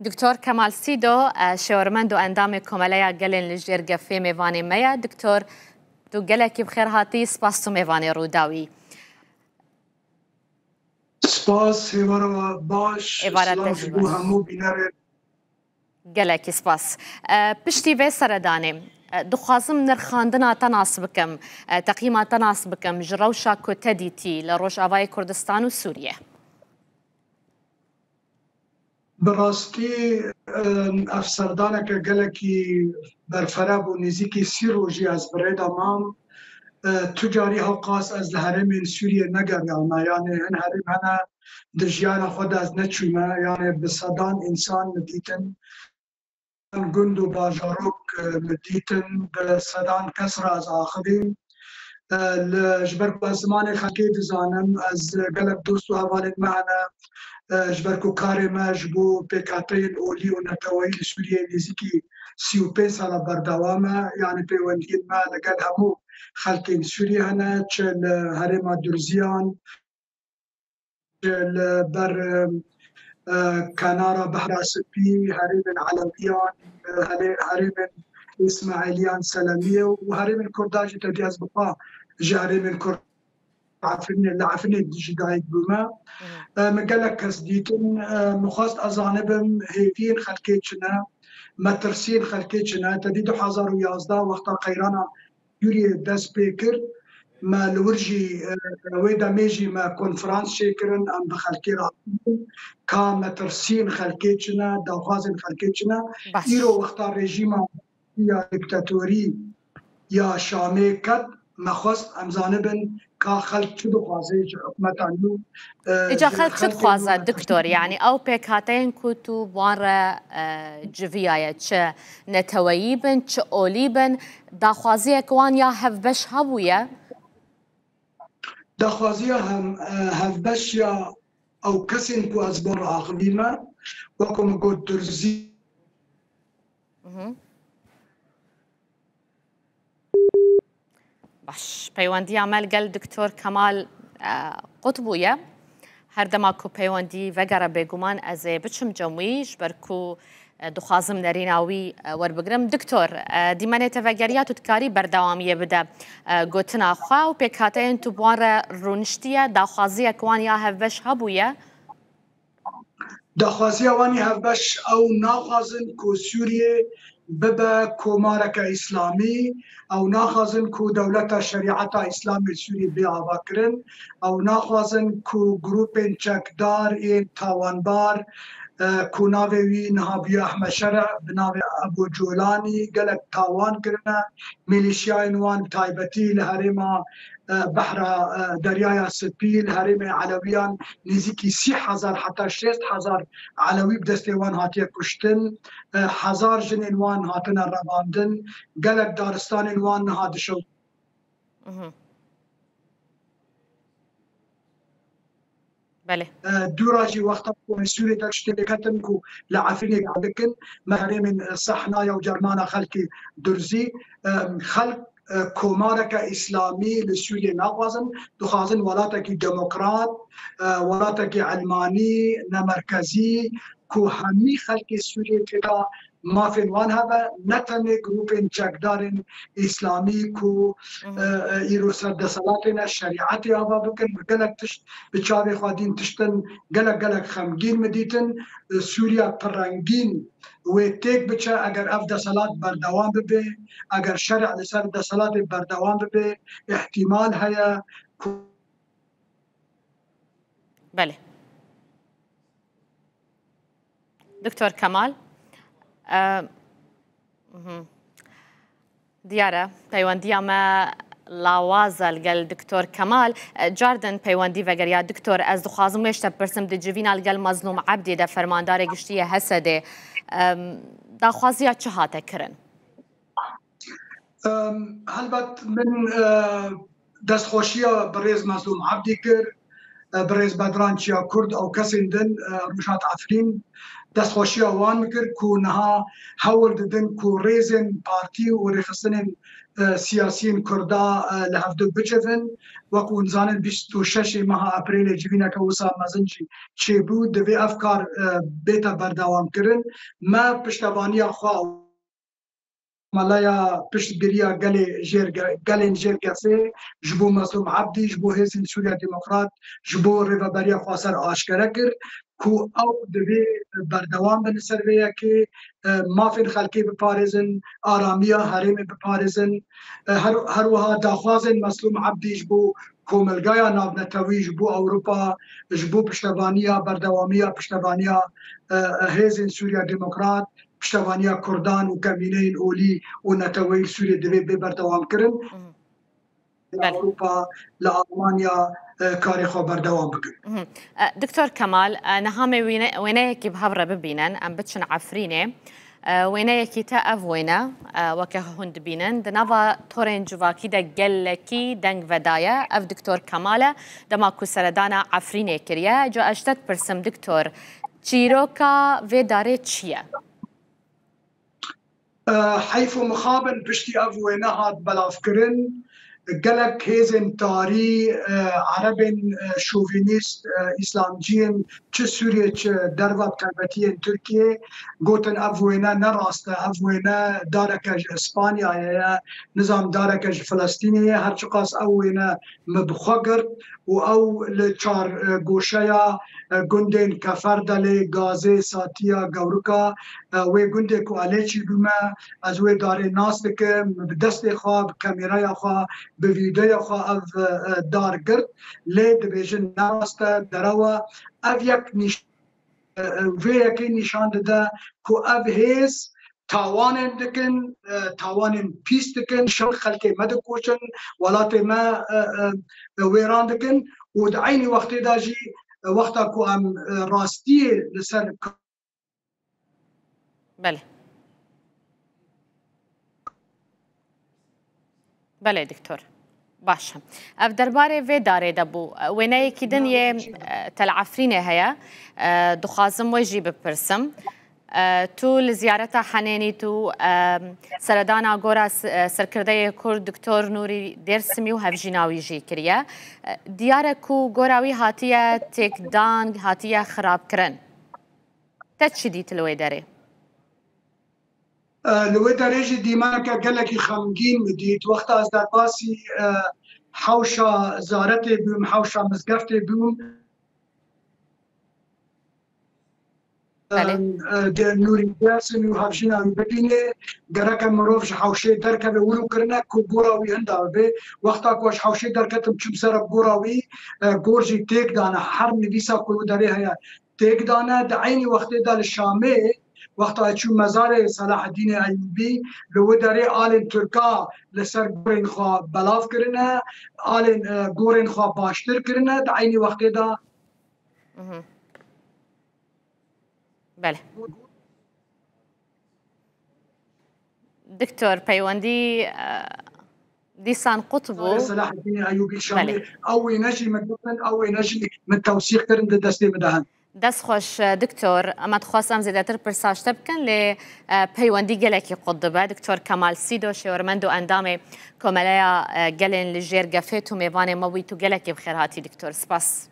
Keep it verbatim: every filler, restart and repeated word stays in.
Doktor Kemal Sîdo, e, şêwermend û endamê Komeleya Gelên li Jêr Gefê mêvanê me ye. Doktor, tu gelekî bi xêr hatî, spas tu mêvanê Rûdawî. Spas, êvara baş, Êvara te silav jî ji bo baş. Hemû bînerên. Gelekî spas. E, piştî vê seredanê, e, dixwazim nirxandina te nas bikim, e, teqîma te nas bikim ji rewşa ku te dîtî li Rojavayê Kurdistan û Sûriyê. Bi rastî, em, ev serdaneke gelekî berfere bû, nêzîkî sî rojî ez bi rê de mam. E, tu carî hewqas ez li herêmên Sûriyê negeriyame, yanê hin herêm hene di jiyana xwe de ez neçûme, yanê bi sedan însan min dîtin, gund û bajarok, e, min dîtin, bi sedan kes re ez axivîm. E, li, ji ber ku ez zimanê xelkê dizanim, ez gelek dost û hevalên me hene, e, ji ber ku karê me ji bo pêkhateyên olî û neteweyî li Sûriyeyê nêzîkî sî û pênc sala berdewam e, yanî pêwendiyên me li gel hemû xelkên Sûriyê hene, çi li herêma Durziyan, li ber, e, kenara Behra Spî, herêmên Elewiyan, e, herê-, herêmên Îsmaîliyan Selemiyê û herêmên Kurdan jî, tevî ez bi xwe ji herêmên Kurd Efrînê, li Efrînê jî dayik bûme. Mhm. E, min gelek kes dîtin, e, min xwest ez zanibim hêviyên xelkê çi ne, metirsiyên xelkê çi ne. Tevî du hezar û yazdeh wexta qeyrana Sûriyê dest pê kir, me li wir jî, e, wê demê jî me konferans çêkirin, em bi xelkê re ka metirsiyên xelkê çi ne, daxwazên xelkê çi ne. Baş. Îro wexta rejîma ya diktatorî ya Şamê ket, me xwest em zanibin ka xelk çi dixwaze ji hikûmeta nû, e, Îca ji xelk çi xelkê dixwaze, nû me doktor? Yanî ew pêkhateyên ku tu bi wan re, e, civiyaye, çi neteweyî bin, çi olî bin, daxwaziyek wan ya hevbeş hebûye? Daxwaziya hem, e, hevbeş ya ew kesên ku ez bi wan re axivîme, wek ku min got, Durzî. Mhm. Baş, peywendiya me li gel Doktor Kemal, e, qut bûye. Her dema ku peywendî vegere, bêguman ez ê biçim cem wî, ji ber ku, e, dixwazim nerîna wî, e, werbigirim. Doktor, e, dîmenê te vegeriya, tu dikarî berdewamiyê bide, e, gotina xwe û pêkhateyên tu bi wan re rûniştiye, daxwaziyek wan ya hevbeş hebûye? Daxwaziya wan ya hevbeş, ew naxwazin ku Sûriyê bibe komareke îslamî, ew naxwazin ku dewleta şerîeta îslamî li Sûriyê bê avakirin, ew naxwazin ku grûpên çekdar ên tawanbar, e, ku navê wî niha bûye Ehmed Şerî, bi navê Ebû Colanî gelek tawan kirine, milîşyayên wan bi taybetî li herêma e, behra, e, Deryaya Spî, li herêmê Elewiyan nêzîkî sî hezar heta şêst hezar Elewî bi destê wan hatiye kuştin, e, hezar jinên wan hatine revandin, gelek daristanên wan niha dişewtin. Mhm. Belê. E, dûra jî wexta ku em Sûriyê de tiştê lêketin ku li Efrînê dikin, me herêmên Sehnaya û Cermana xelkê Durzî, e, xelk, e, komareke îslamî li Sûriyê naxwazin, dixwazin welatekî demokrat, e, welatekî elmanî, ne merkezî, ku hemî xelkê Sûriyê têda mafên wan hebe, ne tenê grûpên çekdarên îslamî ku, Mhm. e, e, îro ser deselatê ne, şerîetê ava bikin, bi gelek tişt, bi çavê xwe dîn tiştin gelek, gelek xemgîn min dîtin. E, Sûriya pirrengîn wê têk biçe, eger ev deselat berdewam bibe, eger şerî li ser deselatê berdewam bibe, îhtîmal heye ku Belê. Doktor Kemal, e, mhm. Diyar e, peywendiya me lawaz e li gel Doktor Kemal. E, cardin peywendî vegeriya. Doktor, ez dixwazim wê ji te bipirsim, di civîna li gel Mezlûm Ebdî de, fermandarê giştî yê Hesedê, em, daxwaziya çi hate kirin? Em, helbet min, e, destxweşiya birêz Mezlûm Ebdî kir. e, birêz Bedran Çiya Kurd, ew kesên din, e, rûnişt Efrîn, destxweşiya wan bikir ku niha hewl didin ku rêzên partî û rêxistinên, e, siyasiyên Kurda, e, li hevdu bicivin. Wek hûn zanin, bîst û şeş meha Eprêlê civîneke wisa mezin jî çêbû. Divê ev kar, e, bête berdewamkirin. Me piştevaniya xwe Meleya piştgiriya gelê jêrge-, gelên jêrgefê ji bo Mezlûm Ebdî, ji bo Hêzên Sûriya Demokrat, ji bo Rêveberiya Xweser aşkere kir ku ew divê berdewam bin li ser vê yekê, e, mafên xelkê biparêzin, aramiya herêmê biparêzin. E, her, her wiha daxwazên Mezlûm Ebdî ji bo Komelgaya Navnetewî, ji bo Ewropa, ji bo piştevaniya, berdewamiya piştevaniya, e, e, Hêzên Sûriya Demokrat, piştevaniya Kurdan û kemîneyên olî û neteweyî li Sûriyê divê bê berdewam kirin. Mhm. Li Belê. Ewropa, li Almanya, e, karê xwe berdewam bikin. Mhm. E, Doktor Kemal, e, niha me wêne-, wêneyekî bi hev re bibînin, em biçin Efrînê. E, wêneyekî te ev wêne, e, weke hûn dibînin, di nava torên civakî de gelekî deng vedaye. Ev Doktor Kemal e, dema ku seredana Efrînê kiriye. Ca ez ji te dipirsim, Doktor, çîroka vê darê çi ye? E, heyf û mixabin piştî ev wêne hat belavkirin. Gelek hêzên tarî, e, erebên, e, şovînîst, e, îslamciyên çi Sûriyê, çi derva, bi taybetî yên Tirkiyê, gotin ev wêne ne rast e, ev wêne dareke ji Îspanyayê ye, nizam dareke ji Filistînê ye, her çiqas ew wêne min bi xwe girt û ew li çar, e, goşeya, e, gundên Keferdelê, Gazê, Satiya, Gewrika, e, wê gundê ku ez lê çîbûme, ez wê darê nas dikim, bi destê xwe, bi kamêraya xwe, bi vîdeoya xwe ev, e, dar girt, lê dibêjin ne rast e, derew e. Ev yek nîş-, e, e, vê yekê nîşan dide ku ev hêz tawanên dikin, e, tawanên pîs dikin, şer xelkê me dikoşin, welatê me, e, e, e, wêran dikin û di eynî wextê de jî, e, wexta ku em, e, rastiyê li ser Belê. Belê, doktor. Baş e. Ev derbarê vê darê de bû. Wêneyekî din yê, e, Tel Efrînê heye. E, dixwazim wê jî bipirsim. E, tu li ziyareta Henênî tu, e, seredana gora s-, e, serkirdeyê Kurd Doktor Nûrî Dêrsimî û hevjîna wî jî kiriye. E, diyar e ku gora wî hatiye têkdan, hatiye xirabkirin. Te çi dît li wê derê? E, li wê derê jî dîmeneke gelekî xemgîn min dît. Wexta ez derbasî, e, hewşa zaretê bûm, hewşa mizgeftê bûm. Belê. E, e, de Nûrî Dêrsimî û hevjîna wî bibîne, gereke mirov ji hewşê derkeve, wilo kirine ku gora wî hinda bibe. Wexta ku ez ji hewşê derketim, çûm ser gora wî, e, gor jî têk dane. Her nivîsa ku li wê derê heye, têk dane. Di eynî wextê de li Şamê, wexta çû mezarê Selahedînê Eyûbî, li wê derê alên Tirka li ser gorên xwe belav kirine, alên, e, gorên xwe baştir kirine, di eynî wextê de. Mhm. Belê. Doktor, peywendî, e, dîsan qut bû. Selaheddînê Eyûbî Şamê. Belê. Ew wêne jî min gotin, ew wêne jî min tewsîq kirin, di destê min de hene. Dest xweş, e, doktor. Me dixwest em zêdetir pirsa ji te bikin, lê, e, peywendî gelekî qut dibe. Doktor Kemal Sîdo, şêwermend û endamê Komeleya, e, Gelên li Jêr Gefê, tu mêvanê me bûyî, tu gelekî bi xêr hatî, doktor. Spas.